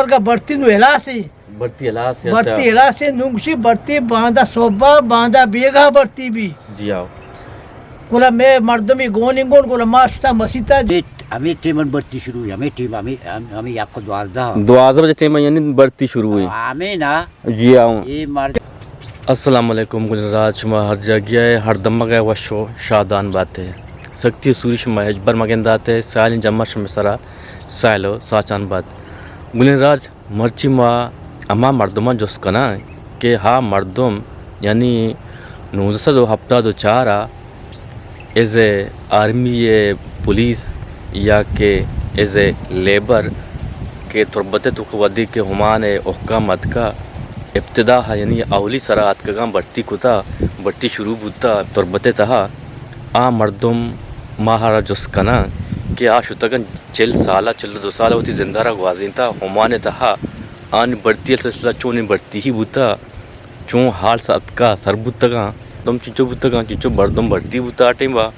اگا برتی نو ہلاسی۔ برتی ہلاس ہے، برتی اچھا۔ ہلاس ہے، نو گوشی برتی باندا صبح، باندا بیگاہ برتی بی۔ جی آؤ۔ گڑا مئے مردمی گون انگون، گڑا ما شتا مسیتا۔ ہمے، ہمے ٹیم برتی شروع ہوئی، ہمے ٹیم، ہمے، ہم-، ہمے یک و دوازدہ۔ دوازدہ بجے ٹیم یعنی برتی شروع ہوئی۔ ہمے نا۔ جی آؤ۔ اے مرد۔ السلام علیکم گلیں راج، شما ہر جاگہ ء ہر دمگ ء وش و شادان بات ء۔ سکتی و سوری شما ہچبر مگندات ء، سائلیں جمع شمے سرا سائل و ساچان بات۔ گلیں راج، مرچی ما ہما مردماں جست کناں کہ ہا مردم، یعنی نوزدہ سد و ہپتاد و چار ء ایز اے آرمی ء پولیس یا کہ ایز اے لیبر کہ تربت ء توکا وھدے کہ ہومان ء حکام اتکا، ابتدا ء یعنی اولی سرا اتکگاں بھرتی کتا، بھرتی شروع بوتا تربت ء تہا، آ مردم ما ہرا جست کناں کہ آ شتگاں چل سال ء، چل و دو سال ء وتی زند ء را گوازینتا ہومان ء تہا، آنی بھرتی ء سلسلہ چونیں بھرتی ہی بوتا، چون حال اتکا سر بوتگاں، مردم چنچو بوتگاں، چنچو مردم بھرتی بوتا آ ٹیم ء۔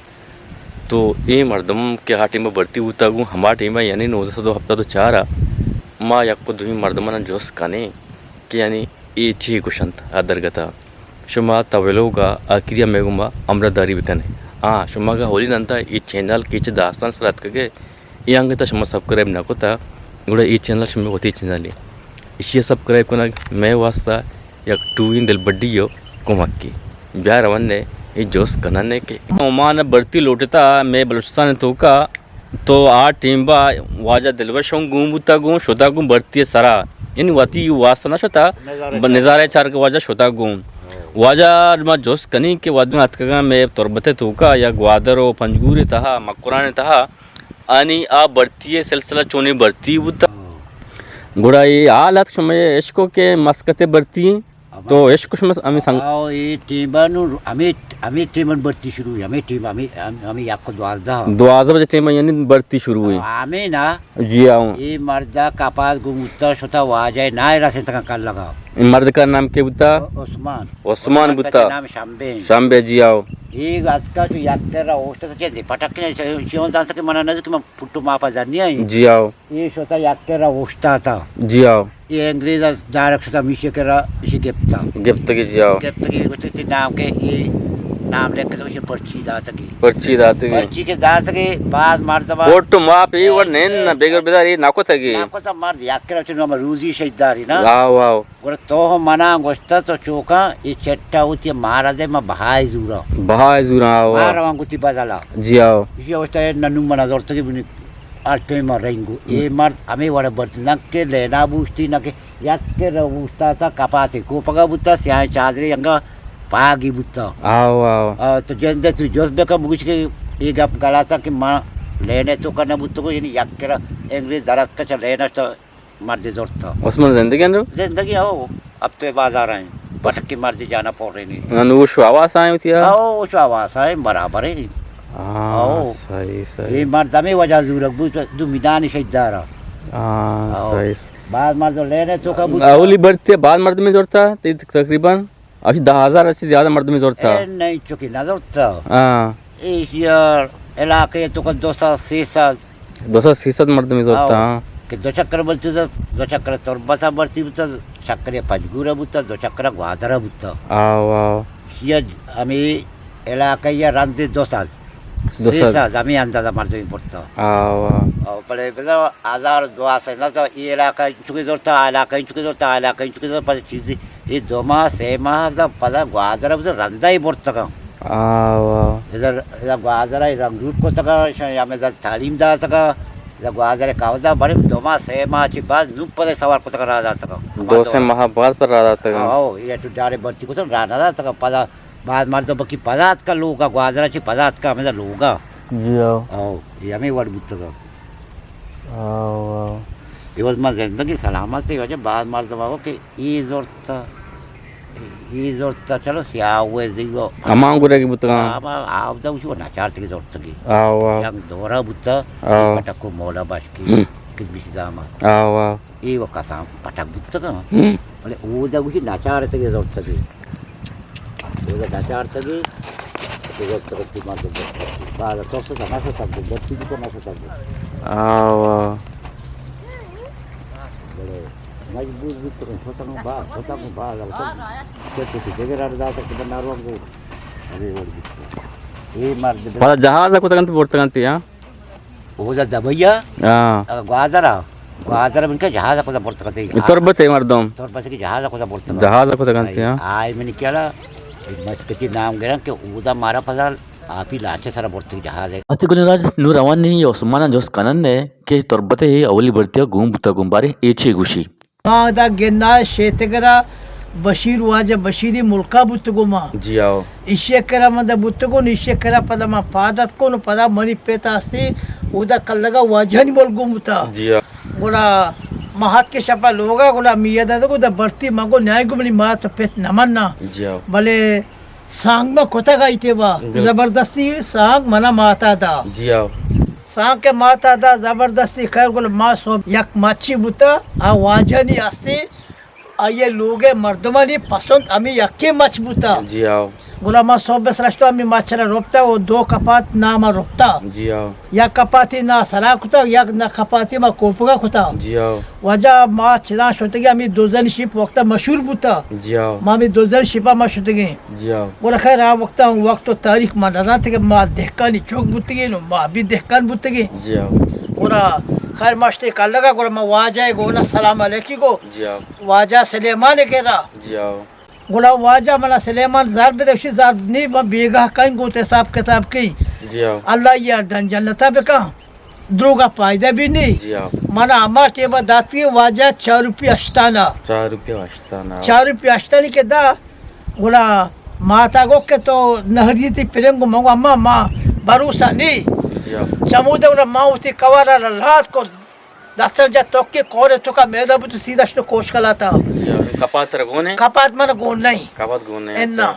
تو اے مردم کہ آ ٹیم ء بھرتی بوتگ گوں، ہما ٹیم ء یعنی نوزدہ سد و ہپتاد و چار ء ما یک و دومی مردماناں جست کنیں کہ یعنی اے چی گوشنت آ درگت ء۔ شما تا ولوگ ء آخری ء مئے گوما ہمراہ داری بکن ئے۔ ہاں، شما اگاں اولی رند ء اے چینل کہ چہ داستان سر اتکگ ئے، اے انگت ء شما سبسکرائب نہ کتگ، گڑا اے چینل شمئے وتی چینل انت۔ ایشی ء سبسکرائب کنگ مئے واستہ یک ٹوہیں دلبڈی و کمکے۔ بیا رون ئے اے جست کنن ئے کہ اومان ء بھرتی لوٹتا مئے بلوچستان ء توکا، تو آ ٹیم با واجہ دلوش ہم گون بوتا گون، شتا گون بھرتی ء سرا، یعنی وتی واستہ نہ شتا، نظارہ ب-، نظارہ چار کہ واجہ شتا گون۔ واجہ ما جست کنیں کہ وھدے اتکگاں مئے تربت ء توکا یا گوادر و پنجگور ء تہا، مکران ء تہا، آنی آ بھرتی ء سلسلہ چونیں بھرتی بوتا؟ گڑا اے حال ات شمئے اشکو کہ مسکت ء بھرتی ایں؟ تو اشکو شمئے ہمے سنگ- آؤ، اے ٹیم ء نوں ہمے، ہمے ٹیم ء بھرتی شروع ہوئی، ہمے ٹیم، ہمے، ہم-، ہمے یک و دوازدہ۔ دوازدہ بجے ٹیم ء یعنی بھرتی شروع ہوئی۔ ہمے نا۔ جی ہاں۔ اے مرد ء کپاس گون بوتا، شتا واجہ ء نائے رسینتگاں کلگا۔ اے مرد کا نام کے بوتا؟ عثمان۔ عثمان بوتا۔ کا نام شمبے۔ شمبے، جی آؤ۔ اے اتکا چو یک کرا اوشتا چہ پٹک نے، چیون دانسا کہ منا نزدیک من پٹو ماپا زنی آئی۔ جی آؤ۔ اے شتا یک کرا اوشتاتا۔ جی آؤ۔ اے انگریز ء ڈائریکٹ شتا میشی کرا، ایشی گپتا۔ گپتگی، جی آؤ۔ گپتگی، گوشتی تئی نام کے، اے نام لکھ کے تو ایشی پرچی داتگی۔ پرچی داتگی۔ پرچی کے داتگی، بعد مردم پٹو ماپ اے وڑ نین نہ، بگر بدار اے نہ کتگی۔ نہ کتا مرد یک کرا چون ہم روزی شہید داری نا۔ آؤ، آؤ۔ گڑا تو ہم منا گوشتا تو چوکاں اے چٹا ہوتی مارا دے، ما بہائے زوراں۔ بہائے زوراں، آؤ، آؤ۔ ما رواں گوتی بدلا۔ جی آؤ۔ ایشی گوشتا اے ننو منا زورتگی بنی۔ ہر ٹائم ء رنگو۔ اے مرد ہمے وڑ ء برتی، نہ کہ لینا بوشتی، نہ کہ یک کرا اوشتاتا، کپاتے کوپگا بوتا، سیاہیں چادرے انگا پاگی بوتا۔ آؤ، آؤ۔ آ، تو جندے تو جست بکن، بگوش کہ اے گپ غلط ء کہ ما لینے توکا نہ بوتگو، یعنی یک کرا انگریز دراتکا چہ لینا شتا مردے زرتا۔ عثمان زندگی انت؟ زندگی ہو، اب تو بازار ہیں۔ پٹکی مردی جانا پورے نہیں۔ انو شو آواز آئے ہوتی ہے؟ او، شو آواز آئے، برابر ہے۔ ہاں، او۔ صحیح، صحیح۔ یہ مرد ہمیں وجہ زورگ بود، دو میدان شہید دارا۔ ہاں، او۔ صحیح۔ بعد مرد لینے توکا بود۔ اولی برتے بعد مرد میں زورتا، تی تقریباً اچھی دہ ہزار اچھی زیادہ مردمی زورتا۔ اے نہیں، چکی نہ زورتا۔ ہاں۔ ایشی علاقے توکا دو سد، سے سد۔ دو سد، سے سد مردمی زورتا، آؤ۔ ہاں۔ کہ دو چکر بلتی زور، دو چکر تربتا بلتی بوتا، چکر پنجگورا بوتا، دو چکر گوادرا بوتا۔ آؤ، آؤ۔ ایشی ہمیں علاقہ یا رند دو سد۔ دو سد۔ سے سد، ہمیں اندازہ مردمی برتا۔ آؤ، آؤ۔ آؤ، بلے بزا ہزار دو سد نہ تو یہ علاقہ چکے زورتا، علاقہ چکے زورتا، علاقہ چکے زورتا، پس چیزی اے دو ماہ، سے ماہ بزاں پدا گوادر ء بزاں رندا ئی برتگاں۔ آ، واہ۔ ادا، ادا گوادر ء رنگ روٹ کتگاں، ایشاں ہمے ادا تعلیم داتگاں، ادا گوادر ء کاودا، بلے دو ماہ، سے ماہ چہ بعد نوں پدا سوار کتگاں، راہ داتگاں۔ دو سے ماہ بعد پر راہ داتگاں۔ ہاں، ہو، اے تو ڈارے بھرتی کتگاں، راہ نہ داتگاں، پدا بعد مردم بکی پدا اتکا لوگا، گوادر ء چہ پدا اتکا ہمے ادا لوگا۔ جی ہاں۔ ہو، اے ہمے وڑ بوتگاں۔ آؤ، آؤ۔ اے وت ما زندگی سلامت ء واجہ، باز مردم آؤ کہ ای زرتا، ای زرتا، چلو سیاہ ہوئے زیو۔ ہمان گرے کی بوتگاں۔ آ، ما آو دا وشو ناچارتگی زرتگی۔ آؤ، آؤ۔ یک دورہ بوتا، آؤ۔ پٹکو مولا باشکی، ہم۔ کہ بیش زاما۔ آؤ، آؤ۔ ای و کسان پٹک بوتگاں۔ ہم۔ بلے او دا وشی ناچارتگی زرتگی۔ اودا نچارتگی، تو وقت وقتی مردم برتی۔ بعد تو سے نہ شتگ، برتی کو نہ شتگ۔ آوا۔ بلے مجبور بیت کہ شتگ باز، شتگ باز، شتگ۔ چہ تو دگہ رڑ داتگ کہ بنا روگ دو۔ ہمے وڑ بیت۔ اے مرد پدا جہاز کتگ انت، برتگ انت، ہاں؟ اودا دبئی ءَ؟ ہاں۔ گوادر ءَ؟ گوادر ءَ من کہ جہاز ءَ کجا برتگ ات؟ تربت ءِ مردم؟ تربت ءِ جہاز ءَ کجا برتگ ات؟ جہاز ءَ کتگ انت، ہاں۔ آئی من کہ مشکتی نام گرن کہ اودا مارا پدا آپی لانچ ءِ سرا برتگ جہاز ءَ۔ اتی گل راج نوں روان نی عثمان ءَ جست کنن ئے کہ تربت ءِ اولی بھرتی ءَ گون بوتگ گوں، بارے اے چے گوشی؟ ما ادا گنداں شیتگرا بشیر، واجہ بشیری ملکا بوتگوں ما۔ جی آؤ۔ ایشی کرا من دا بوتگوں، ایشی کرا پدا ما پاد اتکوں، پدا منی پت آستی، اودا کلگا واجہانی ملک گون بوتا۔ جی آؤ۔ گڑا ما ہاتکے شپا لوگا، گڑا میاں دادا گو دا بھرتی ما گو نیائے گو منی مات و پت نہ منا۔ جی آؤ۔ بلے سانگ ما کتگ آئی ٹیبا، بالکل۔ زبردستی سانگ منا ماتا دا۔ جی آؤ۔ سانگ کہ ماتا دا زبردستی خیر گل ما سوب یک مچی بوتا، آ واجہانی ہستی، آئی لوگ مردمانی پسند ہمی یکی مچ بوتا۔ جی آؤ۔ گلا ما سوب بس رشتو ہمی مچ را رپتا و دو کپات نام رپتا۔ جی آؤ۔ یک کپاتی نا سرا کتا، یک نا کپاتی ما کوپگا کتا۔ جی آؤ۔ واجہ ما چدا شتگی ہمی دوزن شیپ وقتا مشہور بوتا۔ جی آؤ۔ ما ہمی دوزن شیپا ما شتگی۔ جی ہاں۔ گڑا خیر آ وقتا وقت و تاریخ ما نزانت کہ ما دہکانی چک بوتگی نو ما بھی دہکان بوتگی۔ جی ہاں۔ گڑا خیر ما شتے کلگا گڑا ما واجہ گونا سلام علیکی گو۔ جی ہاں۔ واجہ سلیمان گرا۔ جی ہاں۔ گڑا واجہ منا سلیمان زار بدوشی زار نی ما بیگاہ کائیں گوت حساب کتاب کی۔ جی ہاں۔ اللہ یا ڈن جنتا بکا۔ دروگا فائدہ بھی نہیں۔ جی ہاں۔ منا ہما ٹیبا داتی واجہ چار روپیہ ہشتانا۔ چار روپیہ ہشتانا۔ چار روپیہ ہشتانی کہ دا، گڑا ماتا گو کہ تو نہری تی پرنگ گو منگو اما ما بھروسہ نہیں۔ جی ہاں۔ چمودا گڑا ما وتی کوارا لات کو دستر جا توکی کورے توکا میدا بوتو سیدھا شتو کوش کلاتا۔ جی ہاں۔ کپات رگونے؟ کپات من گون نہیں۔ کپات گون نہیں، انا۔ اچھا۔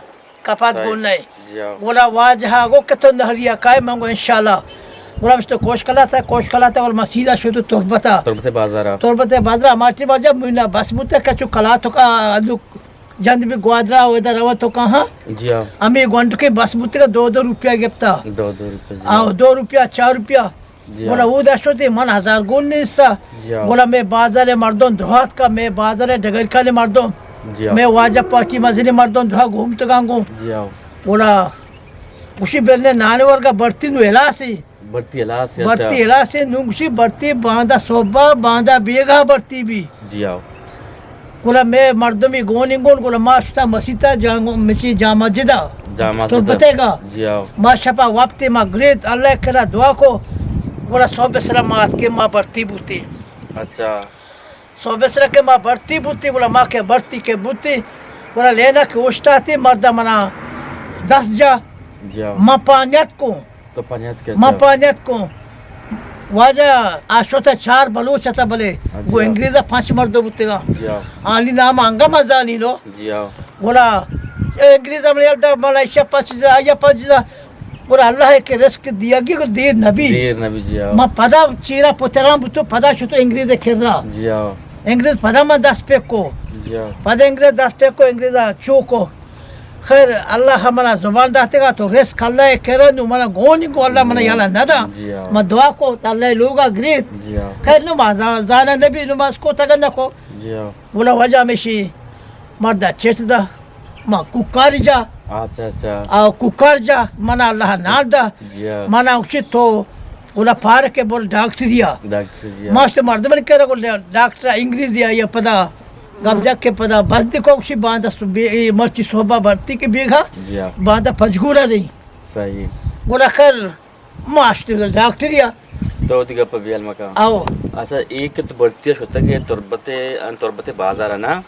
کپات صحیح۔ گون نئے۔ جی ہاں۔ گڑا واجہ گو کہ تو نہریا کائے؟ من گو انشاءاللہ۔ گڑا مشتو کوش کلاتا، کوش کلاتا، گڑا ما سیدھا شتو تربتا۔ تربت بازارا۔ تربت بازارا، ماٹی واجہ مینا بس بوتا، کچو کلا تو کا، الو جند بھی گوادرا، و ادھر روا تو کہاں؟ جی ہاں۔ ہمیں گونڈ کے بس بوتا، دو دو روپیہ گپتا۔ دو دو روپیہ، جی آؤ، ہاں۔ دو روپیہ، چار روپیہ۔ جی ہاں۔ گڑا اودا شتیں من ہزار گون نیستا۔ جی ہاں۔ گڑا مئے بازار مردم دراہت کا، مئے بازار ڈگرکان مردم، جی ہاں۔ مئے واجہ پارٹی مزنی مردم دراہ گومتگاں گوں۔ جی ہاں۔ گڑا گوشی بلنے نانے ورگا بھرتی نو ہلاسی۔ بھرتی ہلاسی، بھرتی اچھا۔ ہلاسی، نو گوشی بھرتی باندا صبح، باندا بیگاہ بھرتی بھی۔ جی ہاں۔ گڑا مئے مردمی گونی گون، گڑا ما شتا مسیتا جان-، مچی جامع مسجدا۔ جامع مسجدا۔ تربتے گا۔ جی ہاں۔ ما شپا وپتی ما گریت، اللہ کرا دعا کو۔ گڑا صبح سرا ما اتکے ما بھرتی بوتی۔ اچھا۔ صبح سرا کہ ما بھرتی بوتی، گڑا ما کہ بھرتی کہ بوتی، گڑا لینا کہ اوشتاتی مردا منا دست جا۔ جی ہاں۔ ما پانیت کو۔ تو پنجات کے ما اچھا۔ پنجات کو۔ واجہ آ شتا چار بلوچ اتا بلے۔ اچھا۔ گو انگریزا پنچ مردو بوتگا۔ جی ہاں۔ آنی نام انگا مزانی لو۔ جی ہاں۔ گڑا اے انگریزا من یلدا ملائیشیا پنچ جا، آیا پنچ جا۔ گڑا اللہ کے رزق دیگی کو دیر نبی۔ دیر نبی، جی ہاں۔ ما پدا چیرا پتران بوتو، پدا شتو انگریز کرا۔ جی ہاں۔ انگریز پدا ما دست پہ کو۔ جی ہاں۔ پدا انگریز دست پہ کو، انگریزا چو کو۔ خیر، اللہ منا زبان داتگا تو رزق اللہ کرا، نو منا گونی گو اللہ منا یلا ندا۔ جی ہاں۔ ما دعا کو، اللہ لوگا گریت۔ جی ہاں۔ خیر، نو ما زا-، زانا نبی، نو ما اس کو تگا نکو۔ جی ہاں۔ بولا وجہ ہمیشی مردا چت دا، ما کوکار جا۔ اچھا، اچھا۔ آ کوکار جا، منا اللہ نان دا۔ جی ہاں۔ منا اچھی تو، بولا پارک بول ڈاکٹریا۔ ڈاکٹر جی ہاں۔ ماشت مردم نے کرا، بول ڈاکٹر انگریزی آیا پدا۔ گپ جا کہ پدا بند کو، گوشی باندا صبح، اے مرچی صبح بھرتی کہ بیگا، جی ہاں۔ باندا پنجگورا رہی۔ صحیح۔ گڑا خیر، ما اشتی ڈاکٹریا۔ تو وتی گپ بیال مکا۔ او۔ اچھا، اے کہ تو بھرتی شتگ ئے تربت، ان تربت بازار نا،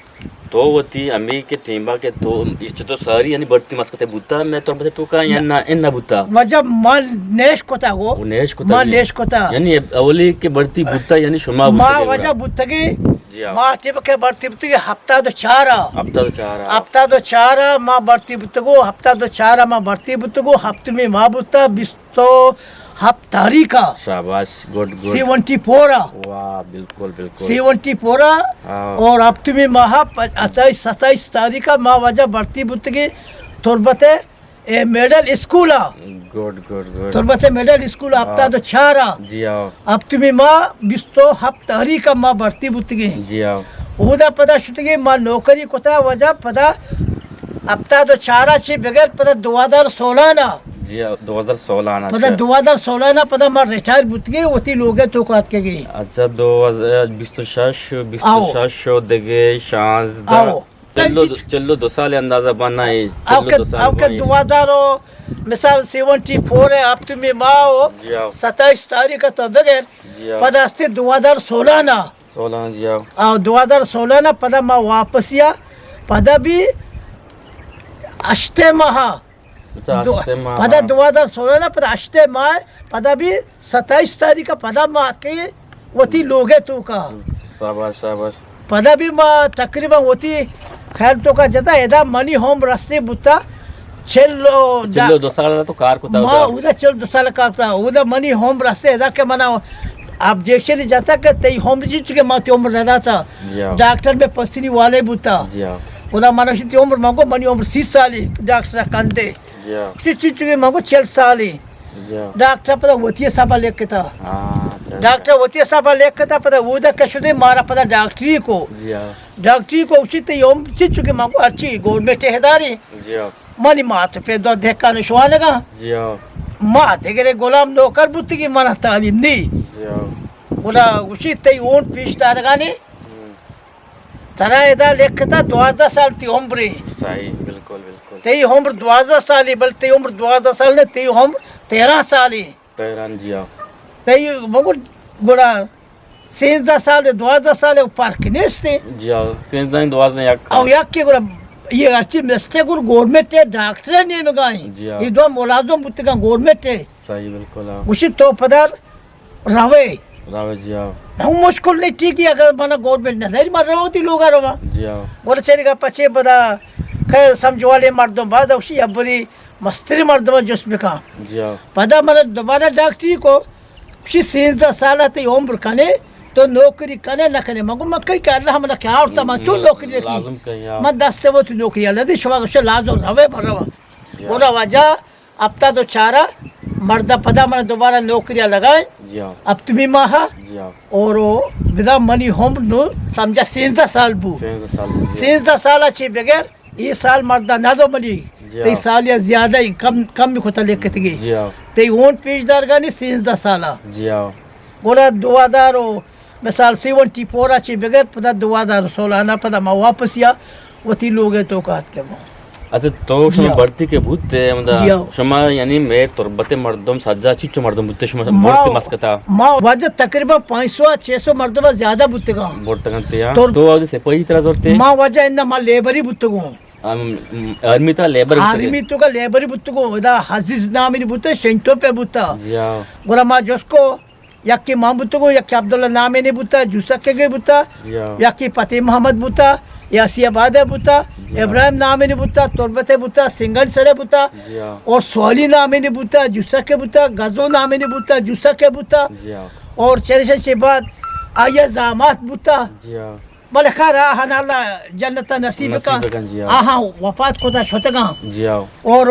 تو وتی ہمے کہ ٹیمبا کہ تو اشت تو ساری یعنی بھرتی مسکتے بوتا، میں تربت تو کا یا نہ، ان نہ بوتا؟ وجہ ما نیش کتا گو۔ وہ نیش کتا ما جی۔ نیش کتا۔ یعنی اولی کہ بھرتی بوتا، یعنی شما ما بوتا وجہ بوتگی۔ جی ہاں۔ ما ٹیپ کے بھرتی بوتگی ہفتاد و چار۔ ہفتاد و چار۔ ہفتاد و چار ما بھرتی بوتگو، ہفتاد و چار ما بھرتی بوتگو، ہفتمی ما بوتا، بیست و ہفت تاریخ۔ شاباش، گڈ، گڈ۔ سیونٹی فور۔ واہ، بالکل، بالکل۔ سیونٹی فور۔ ہاں۔ اور ہفتمی ماہ پ-، ستائیس، ستائیس تاریخ ما وجہ بھرتی بوتگی تربت اے مڈل اسکول آ۔ گڈ، گڈ، گڈ۔ تربت مڈل اسکول آ، ہاں۔ ہفتاد و چار آ۔ جی ہاں۔ ہفتمی ماہ بیست و ہفت تاریخ آ ما بھرتی بوتگیں۔ جی ہاں۔ اودا پدا شتگی ما نوکری کتا، واجہ، پدا ہفتاد و چار ءَ چی بگر پدا دو ہزار سولہ نا۔ جی، دو ہزار سولہ نا، پدا اچھا۔ دو ہزار سولہ نا پدا ما ریٹائر بوتگی، وتی لوگے توکا اتکگی۔ اچھا، دو ہزار بیست و شش، آؤ۔ بیست و شش و دگہ شانزدہ۔ آؤ۔ چلو دو، چلو دو سال اندازہ بنا ہے، او چلو کہ، دو سال او کہ بنا ہے۔ دو ہزار و مثال سیونٹی فور ہے، ہفتمی ماہ ہو، جی ہاں۔ ستائیس تاریخ تو بگر، جی ہاں۔ پدا استے دو ہزار سولہ نا۔ سولہ، جی ہاں۔ او دو ہزار سولہ نا پدا ما واپس یا، پدا بھی ہشتے ماہ۔ اچھا، دو، ہشتے ماہ، پدا ہاں۔ دو ہزار سولہ نا پدا ہشتے ماہ، پدا بھی ستائیس تاریخ پدا ما اتکے وتی لوگے توکا۔ شاباش، شاباش۔ پدا بھی ما تقریباً وتی خیر توکا جتا، ادا منی عمر رستے بوتا چل و چل و دو سال تو کار کتا ما اودا۔ اودا چل دو سال کار کتا، اودا منی عمر رستے ادا کہ منا آبجیکشن جتا کہ تئی عمر جی چکے ما تی عمر نہ داتا۔ جی ہاں۔ ڈاکٹر میں پسنی والے بوتا۔ جی ہاں۔ اودا منا شتی عمر مانگو، منی عمر سی سالی، ڈاکٹر کندے۔ جی ہاں۔ چی، چی، چی، مگو چل سالی۔ جی ہاں۔ ڈاکٹر پدا وتی حسابا لکھتا۔ ہاں، اچھا، اچھا۔ ڈاکٹر وتی حسابا لکھتا، پدا اودا کشدے مارا پدا ڈاکٹری کو۔ جی ہاں۔ ڈاکٹری کو اسی تے یوم چی چکے مگو ہرچی گورنمنٹ اداری۔ جی ہاں۔ منی مات پہ دو دہکان شوانگا۔ جی ہاں۔ ما دگرے غلام نوکر بوتگی، منا تعلیم نی۔ جی ہاں۔ گڑا اسی تے اون پیش دارگانی۔ ہم۔ ترا ادا لکھتا دوازدہ سال تی عمر ہے۔ صحیح، بالکل، بالکل۔ تئی عمر دوازدہ سال ہے، بل تئی عمر دوازدہ سال نے، تئی عمر تیرہ سال ہے۔ تیرہ، جی ہاں۔ تئی مگو گڑا سیزدہ سال ہے، دوازدہ سال ہے، فرق نیست ہے۔ جی ہاں، سیزدہ ہیں، دوازدہ یک۔ او یک کے گڑا یہ ہرچی مسٹیک گڑا گورنمنٹ ہے، ڈاکٹر ہے نیمگا ہیں۔ جی ہاں۔ یہ دو ملازم بوتگا گورنمنٹ ہے۔ صحیح، بالکل، ہاں۔ گوشی تو پدر روے۔ روے، جی ہاں۔ ہم مشکل نہیں، ٹھیک ہے، اگر منا گورنمنٹ نہ داری، من رواں وتی لوگا رواں۔ جی ہاں۔ گڑا چریگا پچے پدا کہ سمجھوالے مردم بعد اوشی ابری مستری مردم جست بکا۔ جی ہاں۔ پدا منا دوبارہ ڈاکٹری کو، شی سیزدہ سال تی عمر کنے، تو نوکری کنے نہ کنے۔ مگو من کئی کہ اللہ منا کیا آورتا، من چون نوکری رکھی؟ لازم کہیں، ہاں۔ من دست وہ تو نوکری اللہ دی، شما گوشے لازم روے بر رواں۔ جی ہاں۔ گڑا واجہ ہفتاد و چار ءَ مرد ءَ پدا من دوبارہ نوکری ءَ لگائیں۔ جی ہاں۔ ہپتمی ماہ ءَ۔ جی ہاں۔ اور بدا منی عمر نو سمجھا سیزدہ سال بو۔ سیزدہ سال بو، جی۔ سیزدہ سال ءَ چی بغیر اے سال مرد ءَ نہ دو منی۔ جی ہاں۔ تئی سال یا زیادہ ہی کم، کم بھی کتا لکھتگی۔ جی ہاں۔ تئی اون پیش دارگانی سیزدہ سال ءَ۔ جی ہاں۔ گڑا دو ہزار و مثال سیونٹی فور ءَ چی بگر پدا دو ہزار و سولہ نا پدا ما واپس یا وتی لوگ ءِ توکا اتکگوں۔ اچھا، تو شما جی ہاں۔ بڑتی کہ بوت ئے، ہمدا جی ہاں۔ شما یعنی مئے تربت ءِ مردم سجا چنچو مردم بوت ئے شما ما، بڑت مسکتا؟ ما واجہ تقریباً پانچ سو چھ سو مردم زیادہ بوتگاں۔ بڑتگاں تے، ہاں۔ تر- تو سپاہی ترا زرتے؟ ما واجہ اندا ما لیبری بوتگوں۔ ہم، آرمی ترا لیبر بوتگے؟ آرمی توکا لیبری بوتگوں، ادا عزیز نامی بوتا، شنتو پہ بوتا۔ جی ہاں۔ گڑا ما جس کو یکے من بوتگوں، یکے عبداللہ نامے نے بوتا، جوسکے گے بوتا، جی ہاں۔ یکے فتح محمد بوتا، یاسی آباد بوتا، جی ہاں۔ ابراہیم نامے نے بوتا، تربت بوتا، سنگل سرے بوتا، جی ہاں۔ اور سوالی نامے نے بوتا، جوسکے بوتا، گزو نامے نے بوتا، جوسکے بوتا، جی ہاں۔ اور چریشن سے بعد آیا زامات بوتا۔ جی ہاں۔ بلے خیر، آہاں اللہ جنت نصیب نصیب کا۔ کن، جی ہاں۔ آہاں وفات کتا شتگاں۔ جی ہاں۔ اور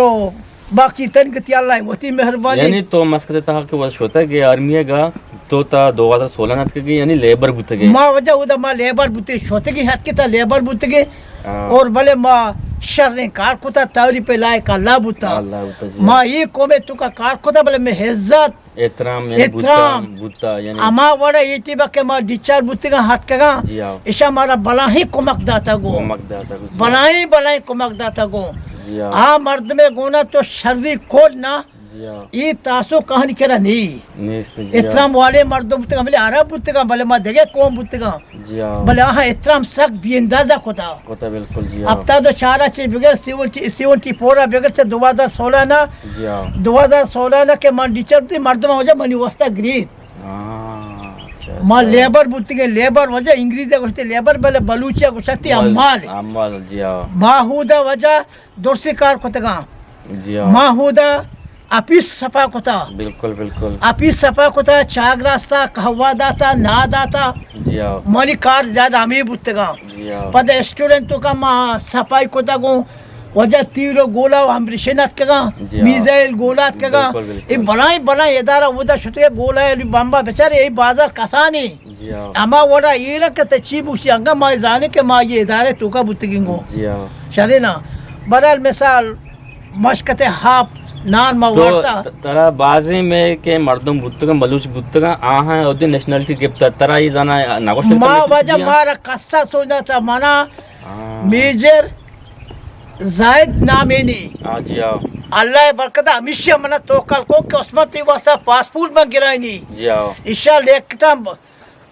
باقی تنگتی اللہ وتی مہربانی۔ یعنی تو مسکت تہا کہ وہ شتگ ئے آرمی گا، تو تا دو ہزار سولہ نت کے یعنی لیبر بوتگے؟ ما واجہ اودا ما لیبر بوتے شتگی ہت کے تا لیبر بوتگے۔ ہاں۔ اور بلے ما شریں کار کتا، تعریف لائق اللہ بوتا۔ اللہ بوتا، جی۔ ما یہ قوم توکا کار کتا، بلے میں عزت احترام یعنی احترام۔ بوتا، بوتا یعنی۔ ہما وڑا اے ٹیما کہ ما ڈیچار بوتگاں ہتکگاں، جی ہاں۔ اشا مارا بلاہیں کمک داتا گو۔ کمک داتا گو، جی ہاں۔ بلاہیں، بلاہیں کمک داتا گو۔ جی ہاں۔ آ مردمے گونا تو شری کور نا، جی ہاں۔ اے تاسو کہانی کرا نہیں۔ نیست، جی ہاں۔ احترام والے مردم بوتگاں، بلے عرب بوتگاں، بلے ما دگہ قوم بوتگاں۔ جی ہاں۔ بلے آہاں احترام سک بے اندازہ کتا۔ کتا بالکل، جی ہاں۔ ہفتاد و چار چے بغیر سیونٹی، سیونٹی فور بغیر چے دو ہزار سولہ نا۔ جی ہاں۔ دو ہزار سولہ نا کہ من ڈیچر بوتگاں، مردم واجہ منی واسطہ گریت۔ ہاں، اچھا، ما اچھا۔ لیبر بوتگے، لیبر واجہ انگریزی گوشتے لیبر، بلے بلوچی گوشتے بس، عمال۔ عمال، جی ہاں۔ ما ہودا واجہ درسی کار کتگاں۔ جی ہاں۔ ما ہودا اپیس سپا کتا۔ بالکل، بالکل۔ اپیس سپا کتا، چاگ راستا، قہوہ داتا، نا داتا۔ جی ہاں۔ منی کار زیادہ ہمیں بوتگا۔ جی ہاں۔ پدا اسٹوڈنٹ توکا ما صفائی کتا گوں، واجہ تیر و گولہ و ہمریشن اتکگاں، جی ہاں۔ میزائل گولہ اتکگاں۔ بالکل، بالکل۔ اے بلائیں بلائیں ادارہ اودا شتگے، گولہ علی بمبا بچارے، اے بازار کسانی۔ جی ہاں۔ ہما وڑا ایرا کہ تہ چی بوشی، انگا ما زانے کہ ما یہ ادارے توکا بوتگیں گو۔ جی ہاں۔ شرے نا۔ برحال مثال، مشکتے ہاپ، نان ما تو وارتا۔ ت-، ترا بازیں میں کہ مردم بوتگاں، بلوچ بوتگاں، آہاں اودی نیشنلٹی گپتا، ترا یہ زانا نگوشت ما وجہ مارا کسا سوچنا تھا، منا ہاں۔ میجر زاہد نامینی۔ ہاں جی، ہاں۔ اللہ برکت ہمیشہ منا توکل کو کہ عثمان تی واسطہ پاسپورٹ من گرائنی۔ جی، ہاں۔ ایشا لکھتا،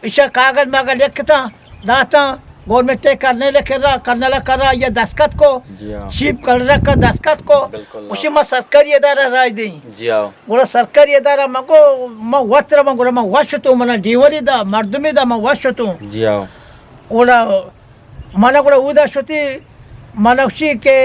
ایشا کاغذ ماگا لکھتا، داتا، گورنمنٹ کرنے لکھ رہا، کرنے لکھ رہا، یہ دستخط کو، جی، ہاں۔ چیف کلر کا دستخط کو، بالکل، ہاں۔ اسی ما سرکاری ادارہ راج دیں۔ جی، ہاں۔ گڑا سرکاری ادارہ مگو، ما وتر ما گڑا ما وشتو، منا ڈیوری دا، مردمی دا، ما وشتو۔ جی، ہاں۔ گڑا من گڑا اودا شتی، من گوشی کہ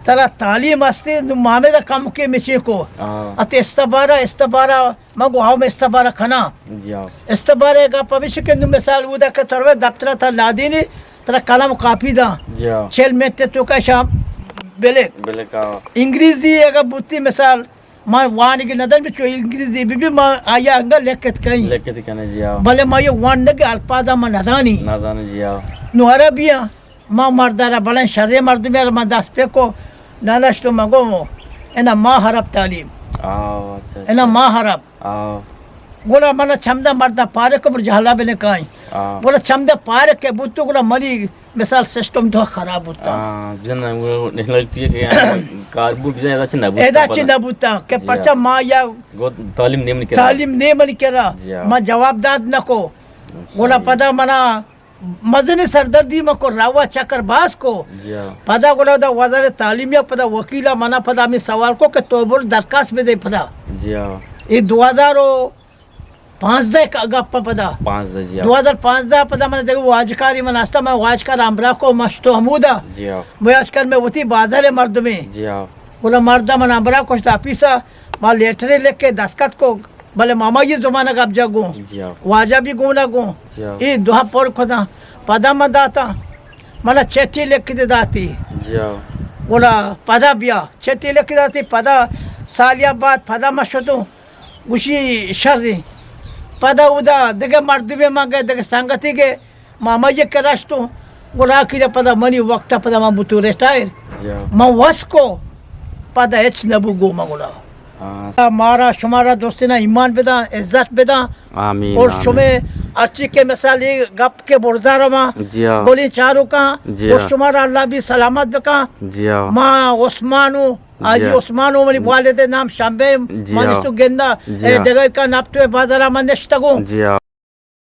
ترا تعلیم ہستی، نو ما ہمے دا کم کے مچے کو۔ ہاں۔ ات استبارہ، استبارہ، من گو ہاو میں استبارہ کنا۔ جی ہاں۔ استبارہ گپ ہمیش کہ نو مثال اودا کہ تروے دفتر ترا لادینی، ترا قلم کاپی دا۔ جی ہاں۔ چل منٹ تو کا شام بلک۔ بلک، ہاں۔ انگریزی اگر بوتی مثال، ما وانگی ندر بچو انگریزی بی بی ما آیا انگا لکت کئیں۔ لکت کنے جی ہاں۔ بلے ما یہ وانگی الفاظا ما نزانی۔ نزانی جی ہاں۔ نو عربی ہاں، ما مردارا بلائیں شرے مردمی را ما دست پہ کو، نانش تو مگو، انا ما حرب تعلیم۔ آو، اچھا، انا اچھا۔ ما حرب۔ آو۔ گڑا منا چمدا مردا پارے کو بر جہلا بنے کائیں۔ آو۔ گڑا چمدا پارے کے بوتو گڑا منی مثال سسٹم تو خراب بوتا۔ ہاں، بزن وہ نیشنلٹی کہ کار بو بزن ادا چہ نہ بوتا۔ ادا چہ نہ بوتا کہ جی پرچا ہاں۔ ما یا گو تعلیم نیم نکرا۔ تعلیم نیم نکرا۔ جی ہاں۔ ما جواب داد نہ کو۔ صحیح۔ گڑا پدا منا مزن سردردی ما کو راوا چکر باز کو۔ جی ہاں۔ پدا گڑا دا وزارت تعلیم یا پدا وکیلا منا پدا ہمیں سوال کو کہ تو بر درخواست بدے پدا۔ جی ہاں۔ اے دو ہزار و پانزدہ کا گپ پدا۔ پانزدہ جی ہاں۔ دو ہزار پانزدہ پدا من دیگه واجکاری من ہستا، من واجکار ہمراہ کو مشتو ہمودا۔ جی ہاں۔ واجکار میں وتی بازار مردمی۔ جی ہاں۔ گڑا مردا من ہمراہ کشت آفیسا، ما لیٹرے لکھ کے دستخط کو، بلے ماما یہ زمانہ گپ جا گوں۔ جی ہاں۔ واجہ بھی گونا گوں۔ جی ہاں۔ اے دوہا پر کھدا، پدا من داتا، منا چٹی لکھ دے داتی۔ جی ہاں۔ گڑا پدا بیا، چٹی لکھ داتی، پدا سالیا بعد پدا ما شدوں۔ گوشی شریں۔ پدا اودا دگہ مردمے من گئے، دگہ سنگتے گئے، ما ہمائی کرا شتوں۔ گڑا آخر پدا منی وقت پدا من بوتوں ریٹائر۔ جی ہاں۔ من وس کو، پدا ہچ نبو گو من گڑا۔ ہاں۔ مارا شمارا درستینا ایمان بداں، عزت بداں۔ آمین، اور آمین۔ شمے ہرچی کہ مثال یہ گپ کے برزا رواں، جی ہاں۔ بولیں چاروکاں، جی اور ہاں۔ شمارا اللہ بھی سلامت بکاں۔ جی ہاں۔ ما عثمانوں، حاجی جی۔ عثمان و منی والد نام شمبے، جی من ہاں۔ استو گندا، جی اے ہاں۔ ڈگرکا نپتو بازارا من نشتگوں۔ جی ہاں۔